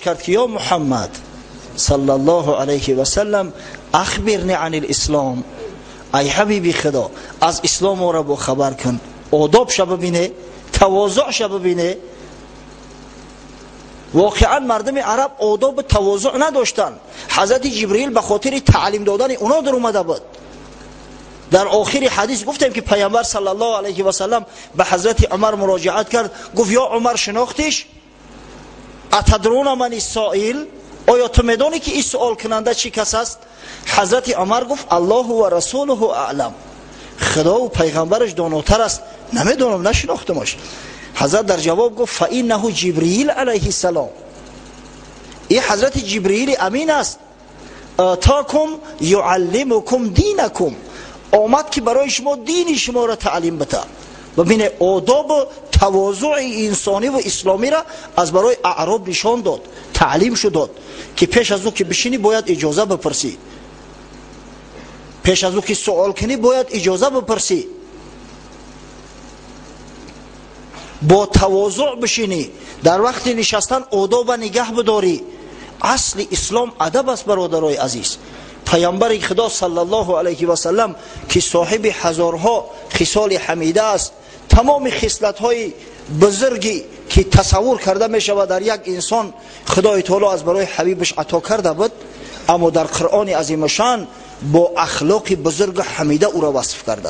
кард ки ё Муҳаммад саллаллоҳу алайҳи васаллам, ахбирни ани лислом, ай ҳабиби Худо, аз ислом ора бо хабар кун. Одобша бибине, тавозӯъша бибине. Воқеан мардуми араб одобу тавозӯъ надоштанд. Ҳазрати Ҷибриил ба хотири таълим додани оно дар омада буд. Дар охири ҳадис гуфтем ки Пайғамбар саллаллоҳу алайҳи васаллам ба ҳазрати Умар муроҷиат кард, гуфт: ё Умар, шинохтиш? Атадруна мани соил? Оё ту медонӣ ки ин суолкунанда чӣ кас аст? Ҳазрати Умар гуфт: Аллоҳу ва расулуҳу аълам, Худову пайғамбараш донотар аст, намедонам, нашинохтамаш. Ҳазрат дар ҷавоб гуфт: фаиннаҳу Ҷибриил алайҳиссалом, ин ҳазрати Ҷибриили амин аст, атокум юаллимукум динакум, омад ки барои шумо дини шуморо таълим бита. Бибине, одобу тавозӯи инсонӣ ва исломиро аз барои аъроб нишон дод, таълим шудод ки пеш аз ӯ ки бишинӣ бояд иҷоза бипурсӣ, пеш аз ӯ ки суол кунӣ бояд иҷоза бипурсӣ, бо тавозӯъ бишинӣ, дар вақти нишастан одоба нигаҳ бидорӣ. Асли ислом адаб аст, бародарои азиз. Пайғамбари Худо саллаллоҳу алайҳи васаллам ки соҳиби ҳазорҳо хисоли ҳамида аст, тамоми хислатҳои бузургӣ ки тасаввур карда мешавад дар як инсон, Худои таоло аз барои ҳабибаш ато карда буд, аммо дар Қуръони азимушшаън бо ахлоқи бузургу ҳамида ӯро васф карда.